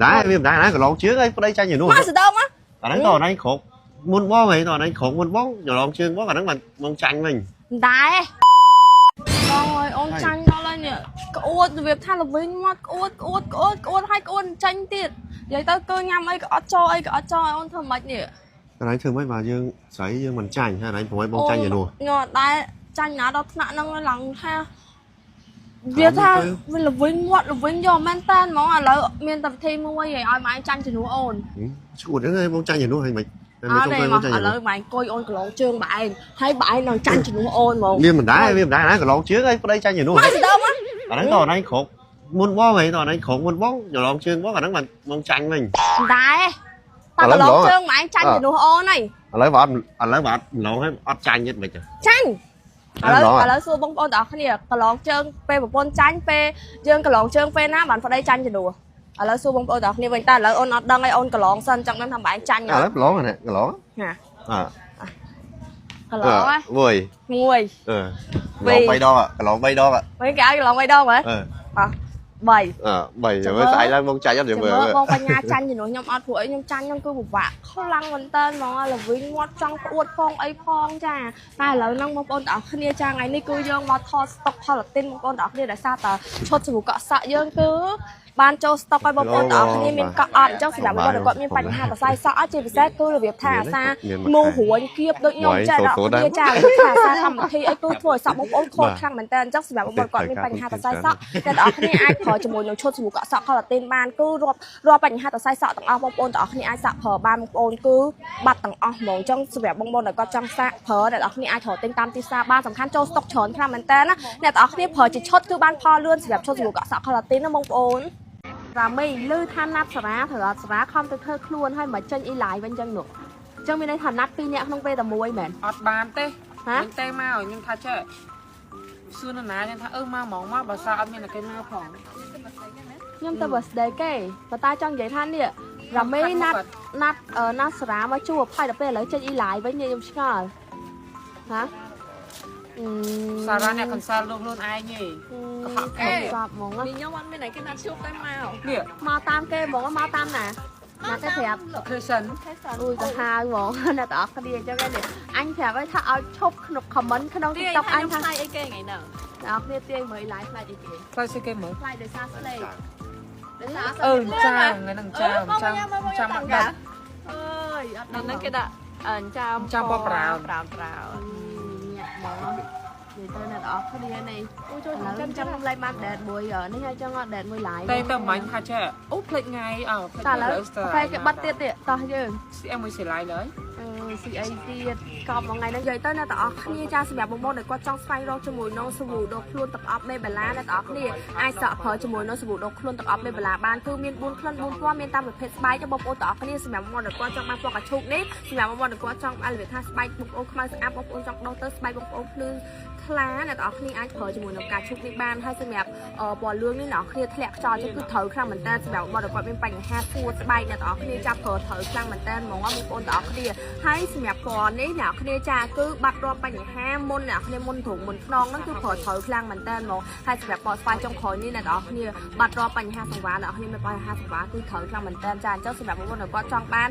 ដែរវាមិនដែរណាកន្លងជើងឲ្យប្តីចាញ់ជំនួស មកស្ដងមក អាហ្នឹងតអនឯងក្រោកមុនបងហីតអនឯងក្រោកមុនបងច្រឡងជើងបងអាហ្នឹងបានបងចាញ់វិញ មិនដែរបងអើយអូនចាញ់ដល់ហើយនេះក្អួតរបៀបថាល្វីងមាត់ក្អួតក្អួតក្អួតក្អួតហើយក្អួតចាញ់ទៀតនិយាយទៅគឺញ៉ាំអីក៏អត់ចូលអីក៏អត់ចូលឲ្យអូនធ្វើម៉េចនេះ អាហ្នឹងធ្វើម៉េចបាទយើងស្រីយើងមិនចាញ់ហើយអាហ្នឹងប្រហែលបងចាញ់ជំនួស ខ្ញុំអត់ដែរចាញ់ណាដល់ថ្នាក់ហ្នឹងឡើងថាវាថាវាល្វីងមាត់ល្វីងយកមែនតានហ្មងឥឡូវមានតែវិធីមួយឯងឲ្យម៉ែចាញ់ជំនួសអូន ឈួតហ្នឹងឯងបងចាញ់ជំនួសហើយមិនតែ អត់ មិនចង់ ទេមកឥ ទៅបងចាញ់ជំនួស ឡូវម៉ែអង្គុយអូនកន្លងជើងបែងហើយបែងនឹងចាញ់ជំនួសអូនហ្មង វាមិនដែរវាមិនដែរណាកន្លងជើងឲ្យប្តីចាញ់ជំនួស មកស្ដងមក អាហ្នឹងតអនឯងក្រោកមុនបងហីតអនឯងក្រោកមុនបងច្រឡងជើងបងអាហ្នឹងបានបងចាញ់វិញ មិនដែរតែកន្លងជើងម៉ែចាញ់ជំនួសអូនហើយ ឥឡូវបើអត់ឥឡូវបើអត់ម្លងហើយអត់ចាញ់ទៀតមិនចឹង ចាញ់ឥឡូវឥឡូវសួរបងប្អូនទាំងអស់គ្នាកន្លងជើងពេលប្រពន្ធចាញ់ពេលយើងកន្លងជើងពេលណាបានប្តីចាញ់ជំនួសឥឡូវសួរបងប្អូនទាំងអស់គ្នាវិញតើឥឡូវអូនអត់ដឹងឲ្យអូនកន្លងសិនចង់ដឹងថាម៉ែចាញ់ ឥឡូវម្លងហ្នឹងកន្លង ណា អើ កន្លងហ៎ មួយ មួយ អឺកន្លង3ដងកន្លង3ដង វិញគេឲ្យកន្លង3ដងហ៎ អឺ អោះ3 អឺ3មើលស្អែកឡើងបងចាញ់អត់មើល បងបញ្ញាចាញ់ជំនួសខ្ញុំអត់ព្រោះអីខ្ញុំចាញ់ខ្ញុំគឺពិបាកខ្លាំងមែនតើហ្មងល្វីងមាត់ចង់ក្អួតផងអីផងចាតែឥឡូវហ្នឹងបងប្អូនទាំងអស់គ្នាចាថ្ងៃនេះគឺយើងមកថតស្តុកផលិតិនបងប្អូនទាំងអស់គ្នាដោយសារតែឈុតសាប៊ូកក់សក់យើងគឺបានចូលស្តុកឲ្យបងប្អូនទាំងអស់គ្នាមានកក់អត់អញ្ចឹងសម្រាប់បងប្អូនដែលគាត់មានបញ្ហាសរសៃសក់ជាពិសេសគឺរបៀបថាអាសាមូរួញគៀបដូចខ្ញុំចាដល់គ្នាចារបៀបថាអាសាកម្មវិធីអីគឺធ្វើឲ្យសក់បងប្អូនខូចខ្លាំងមែនតើអញ្ចឹងសម្រាប់បងប្អូនគាត់មានបញ្ហាសរសៃសក់អ្នកទាំងអស់គ្នាអាចប្រើជាមួយនឹងឈុតសាប៊ូកក់សក់ Colatin បានគឺរាប់រាល់បញ្ហាសរសៃសក់ទាំងអស់បងប្អូនទាំងអស់គ្នាអាចសាកប្រើបានបងប្អូនគឺបាត់ទាំងអស់ហ្មងអញ្ចឹងសម្រាប់បងប្អូនដែលគាត់ចង់សាកប្រើអ្នកទាំងអស់គ្នាអាចរកទិញតាមទីផ្សារបានសំខាន់ចូលស្តុកច្រើនខ្លាំងមែនតើណាអ្នកទាំងអស់គ្នាប្រើជាឈុតគឺបានផលលឿនសម្រាប់ឈុតសាប៊ូកក់សក់ Colatin ណាបងប្អូន រ៉ាមីលឺថាណាត់សារាត្រូវអត់សារាខំទៅធ្វើខ្លួនឲ្យមកចេញអ៊ីឡាយវិញចឹងនោះចឹងមានន័យថាណាត់ពីរនាក់ក្នុងពេលតែមួយមែន អត់បានទេ ហ៎ ខ្ញុំទេមកខ្ញុំថាចេះសួរនរណាខ្ញុំថាអឺមកហ្មងមកបើសារអត់មានតែគេមកផង ខ្ញុំទៅ birthday គេប៉ុន្តែចង់និយាយថានេះរ៉ាមីណាត់ណាត់អឺណាត់សារាមកជួបហើយដល់ពេលឥឡូវចេញអ៊ីឡាយវិញនេះខ្ញុំឆ្ងល់ហ៎អឺ សារ៉ាអ្នកកនសាលលោកខ្លួនឯងទេកុហកគេ សប់ហ្មងណា ខ្ញុំអត់មានតែគេណាត់ជួបតែមក នេះ មកតាមគេហ្មងមកតាមណាណាគេប្រាប់ location អូយទៅហាវហ្មងអ្នកទាំងអស់គ្នាអញ្ចឹងឯងនេះអញប្រាប់ឲ្យថាឲ្យឈប់ក្នុង comment ក្នុង ទាយ TikTok ថា អញថា ខ្ញុំខ្លាចអីគេថ្ងៃហ្នឹង អ្នកនរគ្នាទាញមើល live ខ្លាចអីគេ ខ្លាចស្អីគេមើល ខ្លាចដោយសារស្លេកដោយសារ អឺចាំថ្ងៃហ្នឹងចាំចាំចាំអត់ដឹង អើយអត់ នៅហ្នឹងគេដាក់អញ្ចាំ ចាំពណ៌ប្រោន ប្រោនប្រោន ញាក់ហ្មងនិយាយទៅអ្នកនរគ្នានេះអូចូលចាំចាំខ្ញុំលេងបាន date មួយនេះហើយចឹងអត់ date មួយ live តែទៅមិញថាចេះអូភ្លេចថ្ងៃអើភ្លេច តែឥឡូវពេលគេបិទទៀតទៀតតោះយើង ស៊ីអមមួយស៊ីឡាយលើ អឺស៊ីអីទៀតកប់មួយថ្ងៃហ្នឹងនិយាយទៅអ្នកទាំងអស់គ្នាចាសម្រាប់បងប្អូនដែលគាត់ចង់ស្វែងរកជាមួយនឹងសាប៊ូដុសខ្លួនទឹកអប់មេបេឡាអ្នកទាំងអស់គ្នាអាចសក់ប្រើជាមួយនឹងសាប៊ូដុសខ្លួនទឹកអប់មេបេឡាបានគឺមាន4ក្លិន4ពណ៌មានតាមប្រភេទស្បែកបងប្អូនទាំងអស់គ្នាសម្រាប់បងប្អូនដែលគាត់ចង់បានពណ៌កាឈូកនេះសម្រាប់បងប្អូនដែលគាត់ចង់បានរបៀបថាស្បែកបងប្អូនខ្មៅស្អាតបងប្អូនចង់ដុសទៅស្បែកបងប្អូនភ្លឺថ្លាអ្នកទាំងអស់គ្នាអាចប្រើជាមួយនឹងកាឈូកនេះបានហើយសម្រាប់ពណ៌លឿងនេះអ្នកទាំងអស់គ្នាធ្លាក់ខ្យល់ចឹងគឺត្រូវខ្លាំងមែនតើសម្រាប់បងប្អូនដែលគាត់មានបញ្ហាសួតស្បែកអ្នកទាំងអស់គ្នាចាប់ប្រើត្រូវខ្លាំងមែនតើហ្មងបងប្អូនទាំងអស់គ្នាហើយសម្រាប់ពណ៌នេះអ្នកទាំងអស់គ្នាចាគឺបាត់រាល់បញ្ហាមុនអ្នកទាំងអស់គ្នាមុនទ្រូងមុនខ្នងហ្នឹងគឺប្រើត្រូវខ្លាំងមែនតើហ្មងហើយសម្រាប់ពណ៌ស្វាយចុងក្រោយនេះអ្នកទាំងអស់គ្នាបាត់រាល់បញ្ហាសង្វារអ្នកទាំងអស់គ្នាមានបញ្ហាសង្វារគឺត្រូវខ្លាំងមែនតើចាអញ្ចឹងសម្រាប់បងប្អូនដែលគាត់ចង់បា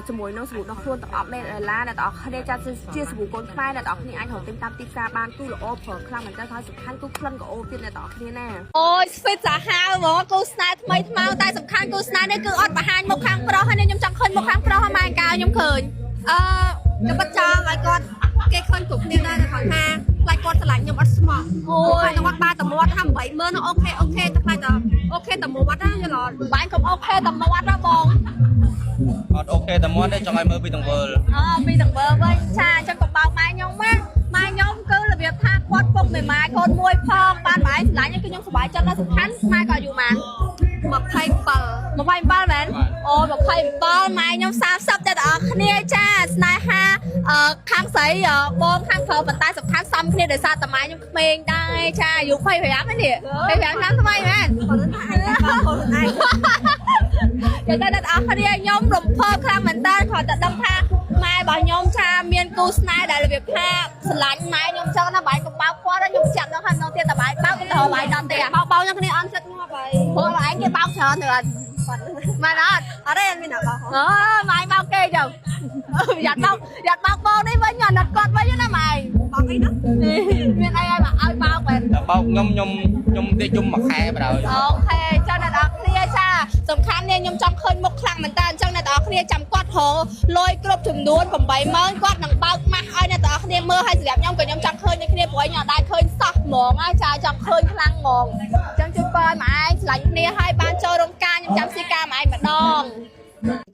នជាមួយនឹងសាប៊ូដុសខ្លួនទឹកអប់មេឡាអ្នកទាំងអស់គ្នាចាជាសាប៊ូកូនខ្មែរអ្នកទាំងអស់គ្នាអាចរកទិញតាមទីផ្សារបានគឺល្អប្រើខ្លាំងមែនតើហើយសំខាន់គឺក្លិនក៏អូទៀតអ្នកទាំងអស់គ្នាណា អូយស្វីតសាហាវហ្មងគូស្នេហ៍ថ្មីថ្មោងតែសំខាន់គូស្នេហ៍នេះគឺអត់បង្ហាញមុខខាងប្រុសហើយនេះខ្ញុំចង់ឃើញមុខខាងប្រុសហើយម៉ែកៅខ្ញុំឃើញអឺខ្ញុំបាត់ចង់ឲ្យគាត់គេឃើញគ្រប់គ្នាដែរតែគាត់ថាខ្លាចគាត់ស្រឡាញ់ខ្ញុំអត់ស្មោះអូយគាត់បានតែមាត់ថា80000ហ្នឹង OK OK តែខ្លាចតែ OK តែមាត់ណាយល់អត់បាញ់កុំ OK តែមាត់ណាបង អត់ OK តែមាត់ទេចង់ឲ្យមើលពីទង្វើ អឺពីទាំងវើវិញចាអញ្ចឹងកុំបោកម៉ែខ្ញុំណាម៉ែខ្ញុំគឺរបៀបថាគាត់ពុកមេម៉ាយកូនមួយផងបានម៉ែស្រឡាញ់គឺខ្ញុំសប្បាយចិត្តណាស់សំខាន់ម៉ែក៏អាយុម៉ាន27 27មែនអូ27ម៉ែខ្ញុំ30តែទាំងអស់គ្នាចាស្នេហាអឺខាងស្រីបងខាងប្រុសប៉ុន្តែសំខាន់សំគ្នាដោយសារតែម៉ែខ្ញុំក្មេងដែរចាអាយុ25ហ្នឹងនេះ25ឆ្នាំថ្មីមែនគាត់ថាឯងគាត់ខ្លួនឯង និយាយទៅដល់អស់គ្នាខ្ញុំរំភើបខ្លាំងមែនតើគ្រាន់តែដឹងថាម៉ែរបស់ខ្ញុំឆាមានគូស្នេហ៍ដែលរបៀបថាស្រឡាញ់ម៉ែខ្ញុំចឹងណាបាយកុំបោកគាត់ខ្ញុំចាប់ដល់ហើយម្ដងទៀតតែបាយបោកខ្ញុំទៅ ទៅរកឯងដល់ផ្ទះ បោកបោកខ្ញុំគ្នាអន់ចិត្តងាប់ហើយ ព្រោះឯងគេបោកច្រើនទៅអត់មែនអត់ អត់ទេអត់មានអ្នកបោក អើម៉ែបោកគេចឹងយ៉ាត់បោកយ៉ាត់បោកបងនេះវិញអាណិតគាត់វិញណាម៉ែ បោកអីនោះ មានអីឲ្យមកឲ្យបោកមែន តែបោកខ្ញុំខ្ញុំខ្ញុំទេជុំមួយខែបណ្ដោយ OK ចឹងអ្នកនរគ្នាចាសំខាន់នេះខ្ញុំចង់ឃើញមុខខ្លាំងមែនតើអញ្ចឹងអ្នកនរគ្នាចាំគាត់រកលុយគ្រប់ចំនួន80000គាត់នឹងបើកម៉ាស់ឲ្យអ្នកនរគ្នាមើលហើយសម្រាប់ខ្ញុំក៏ខ្ញុំចង់ឃើញដូចគ្នាព្រោះខ្ញុំអត់ដែរឃើញសោះហ្មងចាចង់ឃើញខ្លាំងហ្មងអញ្ចឹងជួយបើម៉ែឯងឆ្លាញ់គ្នាឲ្យបានចូលរោងការខ្ញុំចាំស៊ីការម៉ែឯងម្ដង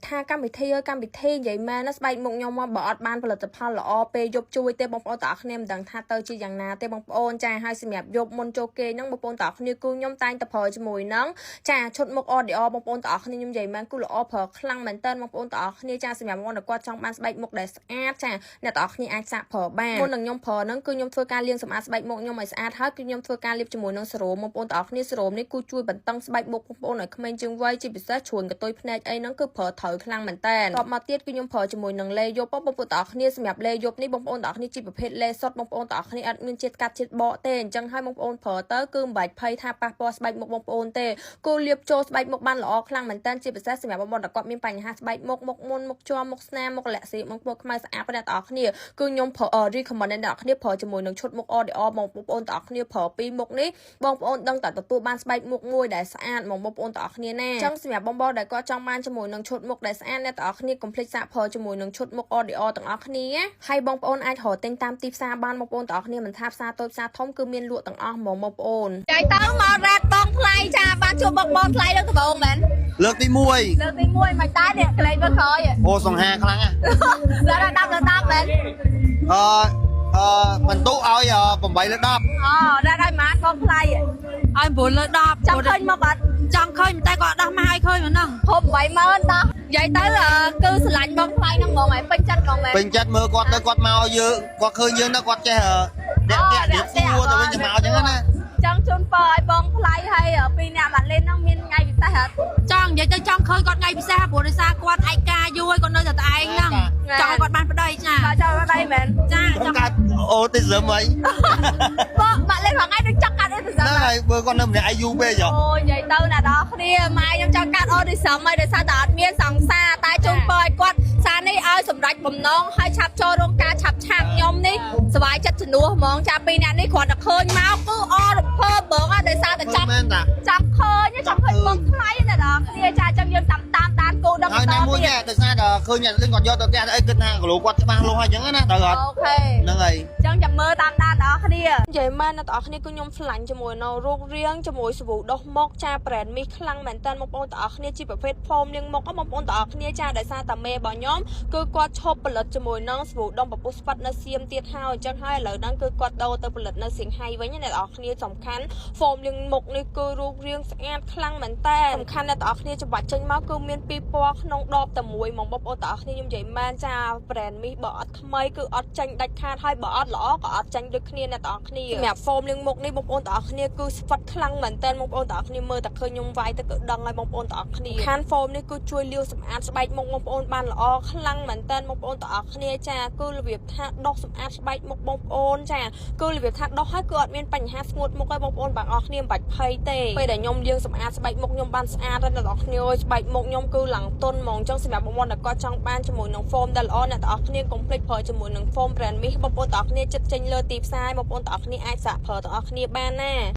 ថាកម្មវិធីអើយកម្មវិធីនិយាយមែនណាស្បែកមុខខ្ញុំមកបើអត់បានផលិតផលល្អពេលយប់ជួយទេបងប្អូនទាំងអស់គ្នាមិនដឹងថាទៅជាយ៉ាងណាទេបងប្អូនចាហើយសម្រាប់យប់មុនចូលគេងហ្នឹងបងប្អូនទាំងអស់គ្នាគឺខ្ញុំតែងតែប្រើជាមួយហ្នឹងចាឈុតមុខ ODR បងប្អូនទាំងអស់គ្នាខ្ញុំនិយាយមែនគឺល្អប្រើខ្លាំងមែនតើបងប្អូនទាំងអស់គ្នាចាសម្រាប់បងប្អូនដែលគាត់ចង់បានស្បែកមុខដែលស្អាតចាអ្នកទាំងអស់គ្នាអាចសាកប្រើបានមុននឹងខ្ញុំប្រើហ្នឹងគឺខ្ញុំធ្វើការលាងសម្អាតស្បែកមុខខ្ញុំឲ្យស្អាតហើយគឺខ្ញុំធ្វើការលាបជាមួយនឹងសេរ៉ូមបងប្អូនទាំងអស់គ្នាសេរ៉ូមនេះគឺជួយបន្តឹងស្បែកមុខបងប្អូនឲ្យក្មេងជាងវ័យជាពិសេសជ្រួញកន្ទុយភ្នែកអីហ្នឹងគឺប្រើត្រូវខ្លាំងមែនតើតបមកទៀតគឺខ្ញុំប្រើជាមួយនឹងលេយប់បងប្អូនទាំងអស់គ្នាសម្រាប់លេយប់នេះបងប្អូនទាំងអស់គ្នាជាប្រភេទលេសុតបងប្អូនទាំងអស់គ្នាអត់មានជាតិកាត់ជាតិបកទេអញ្ចឹងហើយបងប្អូនប្រើទៅគឺមិនបាច់ភ័យថាប៉ះពាល់ស្បែកមុខបងប្អូនទេគូលាបចូលស្បែកមុខបានល្អខ្លាំងមែនតើជាពិសេសសម្រាប់បងប្អូនដែលគាត់មានបញ្ហាស្បែកមុខមុខមុនមុខជាប់មុខស្នាមមុខលាក់ស៊ីមុខមុខខ្មៅស្អាតបងប្អូនទាំងអស់គ្នាគឺខ្ញុំប្រើ recommend អ្នកទាំងអស់គ្នាប្រើជាមួយនឹងឈុតមុខ ODR បងប្អូនទាំងអស់គ្នាប្រើពីរមុខនេះបងប្អូនដឹងតែទទួលបានស្បែកមុខមួយដែលស្អាតហ្មងបងប្អូនទាំងអស់គ្នាណាអញ្ចឹងសម្រាប់បងប្អូនដែលគាត់ចង់បានជាមួយនឹងឈុតមុខដែលស្អាតអ្នកទាំងអស់គ្នាកុំភ្លេចសាកប្រើជាមួយនឹងឈុតមុខ ODR ទាំងអស់គ្នាហើយបងប្អូនអាចរកទិញតាមទីផ្សារបានបងប្អូនទាំងអស់គ្នាមិនថាផ្សារតូចផ្សារធំគឺមានលក់ទាំងអស់ហ្មងបងប្អូន ចៃទៅមករ៉េតបងថ្លៃចាបានជួបបងបងថ្លៃលើកដំបូងមែន លើកទី1 លើកទី1មិនដែរនេះក្លែងមើលក្រោយ អូសង្ហាខ្លាំងណាស់ លើ10លើ10មែន អឺអឺបន្ទុឲ្យ8លើ10 អូរ៉េតឲ្យម៉ានបងថ្លៃ ឲ្យ9លើ10 ចង់ឃើញមុខអត់ ចង់ឃើញតែគាត់ដោះមកឲ្យឃើញហ្នឹង ហូប80000តោះនិយាយទៅគឺស្រឡាញ់បងថ្លៃហ្នឹងហ្មងឲ្យពេញចិត្តហ្មងមែន ពេញចិត្តមើលគាត់ទៅគាត់មកយើងគាត់ឃើញយើងទៅគាត់ចេះរាក់ទាក់រៀបសួរទៅវិញទៅមកអញ្ចឹងណា ចង់ជូនពរឲ្យបងថ្លៃហើយពីរអ្នកម៉ាលីនហ្នឹងមានថ្ងៃពិសេសហ៎ ចង់និយាយទៅចង់ឃើញគាត់ថ្ងៃពិសេសព្រោះដោយសារគាត់ឯកាយូរហើយគាត់នៅតែតែឯងហ្នឹងចង់ឲ្យគាត់បានប្តីចា បាទចង់ប្តីមែន ចាចង់ កើតអូទីសឹមអី បងម៉ាលីនរាល់ថ្ងៃដូចចង់កាត់អីទៅ ហ្នឹងហើយមើលគាត់នៅម្នាក់ឯងយូរពេកហ៎ អូនិយាយទៅអ្នកនរគ្នាម៉ែខ្ញុំចង់កាត់អូឌីសឹមហើយដោយសារតែអត់មានសង្សារតែជូនពរឲ្យគាត់សារនេះឲ្យសម្រេចបំណងឲ្យឆាប់ចូលរោងការឆាប់ឆាប់ខ្ញុំនេះសบายចិត្តជំនួសហ្មងចាពីរអ្នកនេះគ្រាន់តែឃើញមកគឺអរំភើបហ្មងដោយសារតែចង់ មែនតា ចង់ឃើញចង់ឃើញបងថ្លៃអ្នកនរគ្នាចាអញ្ចឹងយើងតាមតាមដានគូដឹង ហើយ ត ណាមួយ ទៀត ដែរដោយសារតែឃើញអ្នកលឹងគាត់យកទៅផ្ទះទៅអីគិតថាគីឡូគាត់ច្បាស់លាស់ហើយអញ្ចឹងណាត្រូវអត់ OK ហ្នឹងហើយ ចឹងចាំមើលតាមដានដល់គ្នា និយាយមែនអ្នកទាំងអស់គ្នាគឺខ្ញុំឆ្លាញ់ជាមួយនៅរូបរាងជាមួយសាប៊ូដុសមុខចា brand មីខ្លាំងមែនតើបងប្អូនទាំងអស់គ្នាជាប្រភេទ foam លាងមុខបងប្អូនទាំងអស់គ្នាចាដោយសារតាមេរបស់ខ្ញុំគឺគាត់ឈប់ផលិតជាមួយនឹងសាប៊ូដុំពពុះស្វិតនៅសៀមទៀតហើយអញ្ចឹងហើយឥឡូវហ្នឹងគឺគាត់ដូរទៅផលិតនៅសៀងហៃវិញណាអ្នកទាំងអស់គ្នាសំខាន់ foam លាងមុខនេះគឺរូបរាងស្អាតខ្លាំងមែនតើសំខាន់អ្នកទាំងអស់គ្នាច្បាច់ចេញមកគឺមានពីរពណ៌ក្នុងដបតែមួយហ្មងបងប្អូនទាំងអស់គ្នាខ្ញុំនិយាយមែនចា brand មីបើអត់ថ្មីគឺអត់ចាញ់ដាច់ខាតហើយបើអត់ល្អក៏អត់ចាញ់ដូចគ្នាអ្នកទាំងអស់គ្នាសម្រាប់ foam លាងមុខនេះបងប្អូនទាំងអស់គ្នាគឺស្វិតខ្លាំងមែនតើបងប្អូនទាំងអស់គ្នាមើលតែឃើញខ្ញុំវាយទៅគឺដឹងហើយបងប្អូនទាំងអស់គ្នាខាន foam នេះគឺជួយលាងសម្អាតស្បែកមុខបងប្អូនបានល្អខ្លាំងមែនតើបងប្អូនទាំងអស់គ្នាចាគឺរបៀបថាដុសសម្អាតស្បែកមុខបងប្អូនចាគឺរបៀបថាដុសហើយគឺអត់មានបញ្ហាស្ងួតមុខទេបងប្អូនបងអស់គ្នាមិនបាច់ភ័យទេពេលដែលខ្ញុំលាងសម្អាតស្បែកមុខខ្ញុំបានស្អាតហើយអ្នកទាំងអស់គ្នាអើយស្បែកមុខខ្ញុំគឺឡើងទន់ហ្មងអញ្ចឹងសម្រាប់បងប្អូនដែលគាត់ចង់បានជាមួយនឹង foam ដែលល្អអ្នកទាំងអស់គ្នាកុំភ្លេចប្រើជាមួយនឹង foam brand មីបងប្អូនទាំងអស់គ្នាចិត្តចេញលើទីផ្សារបងប្អូនទាំងអស់គ្នាអាចសាកប្រើទាំងអស់គ្នាបានណា។